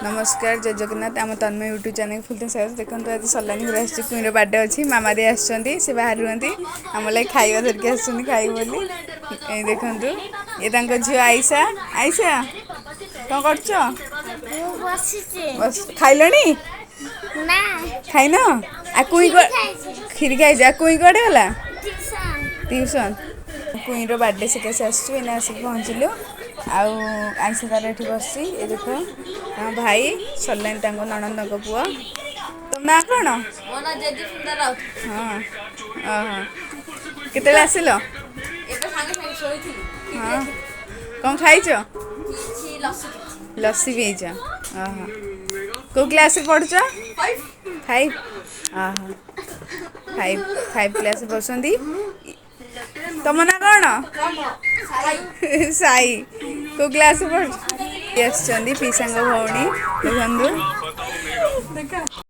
ନମସ୍କାର, ଜୟ ଜଗନ୍ନାଥ। ଆମ Tanmay YouTube channel ଫୁଲ୍ ସ୍ୱାଗତ। ଦେଖନ୍ତୁ, ଆଜି ସଲାନି ଘରେ ଆସିଛି, କୁଇଁର ବାର୍ଥଡେ ଅଛି। ମାମା ଦେଇ ଆସିଛନ୍ତି, ସେ ବାହାରେ ରୁହନ୍ତି। ଆମ ଲାଗି ଖାଇବା ଧରିକି ଆସିଛନ୍ତି ଖାଇବୁ ବୋଲି। ଏଇ ଦେଖନ୍ତୁ, ଇଏ ତାଙ୍କ ଝିଅ ଆଇସା। ଆଇସା, କ'ଣ କରୁଛ? ମୁଁ ବସିଛି। ବସ୍। ଖାଇଲଣି? ନା। ଖାଇନ? ଆଉ କୁଇଁ କ୍ଷୀରି ଖାଇଛି। ଆଉ କୁଇଁ କୁଆଡ଼େ ଗଲା? ଟିଉସନ୍। ଟିଉସନ୍। କୁଇଁର ବାର୍ଥଡେ ସକାଶେ ଆସିଛୁ, ଏଇନା ଆସିକି ପହଞ୍ଚିଲୁ। ଆଉ ଆଇସା ତାର ଏଠି ବସିଛି। ଏ ଦେଖ, ତାଙ୍କ ଭାଇ ସରିଲାଣି, ତାଙ୍କ ନଣନ୍ଦଙ୍କ ପୁଅ। ତମ ନାଁ କ'ଣ? ମୋ ନାଁ ଜେଜି ସୁନ୍ଦର ରାଉତ। ହଁ, ଓହୋ। କେତେବେଳେ ଆସିଲ? ଏବେ ସାଙ୍ଗେ ସାଙ୍ଗେ, ଶୋଇଥିଲି। ହଁ, କ'ଣ ଖାଇଛ? କିଛି ଲସି। ଲସି ପିଇଛ। ଓହୋ। କେଉଁ କ୍ଲାସ୍ରେ ପଢ଼ୁଛ? 5। 5। ଓହୋ, 5 କ୍ଲାସ୍ ପଢ଼ୁଛନ୍ତି। ତମ ନାଁ କ'ଣ? ସାଇ। କେଉଁ କ୍ଲାସ୍ ପଢ଼ୁଛ? ଆସିଛନ୍ତି ପିସାଙ୍କ ଭଉଣୀ, ଦେଖନ୍ତୁ।